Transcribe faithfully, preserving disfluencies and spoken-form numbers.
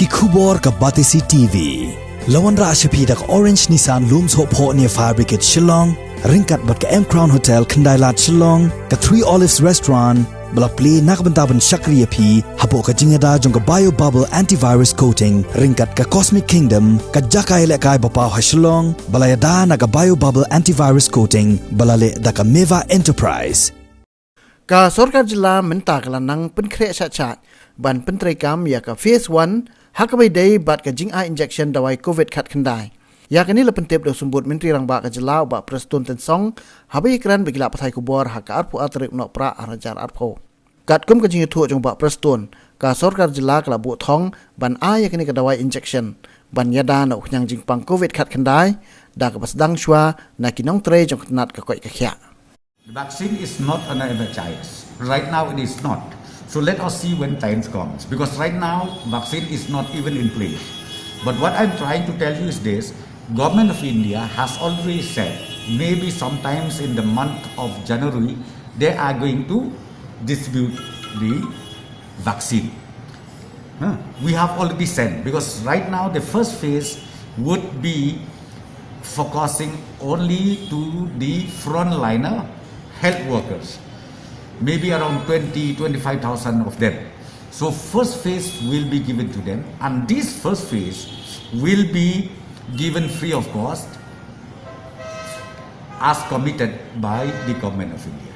Ki khubor ka Batesi T V. La wanrah sha phi da ka Orange Nissan Lum Sohphoh near Fire Brigade Shillong, ryngkat bad ka M Crown Hotel Khyndailad Shillong, ka Three Olives Restaurant, ba la plie na ka bynta ban shakri ïa phi hapoh ka jingïada jong ka Bio Bubble Antivirus Coating, ryngkat ka Cosmic Kingdom, ka jaka ïalehkai ba paw ha Shillong, ba la ïada na ka Bio Bubble Antivirus Coating, ba la leh da ka Meva Enterprise. Ka sorkar jylla mynta ka la nang pynkhreh shah shah ban pyntreikam ïa ka phase one, ha kaba ïadei bad ka jingai injection dawai covid khatkhyndai. Ïa kane la pyntip da u symbud Myntri Rangbah ka jylla u Bah Prestone Tynsong, haba ïakren bad ki lad pathai khubor ha ka arphew ar tarik u Nohprah arhajar arphew. Katkum ka jingïathuh jong u Bah Prestone, ka sorkar jylla ka la buh thong ban ai ïa kane ka dawai injection ban ïada na u khñiang jingpang covid khatkhyndai, da kaba sdang shuwa na ki nongtrei jong ka tnat ka koit ka khiah. The vaccine is not an M H I S. Right now it is not. So let us see when times comes. Because right now, vaccine is not even in place. But what I'm trying to tell you is this. Government of India has already said, maybe sometimes in the month of January, they are going to distribute the vaccine. Huh? We have already sent, because right now the first phase would be focusing only to the frontliner health workers, maybe around twenty, twenty-five thousand of them. So first phase will be given to them, and this first phase will be given free of cost as committed by the Government of India.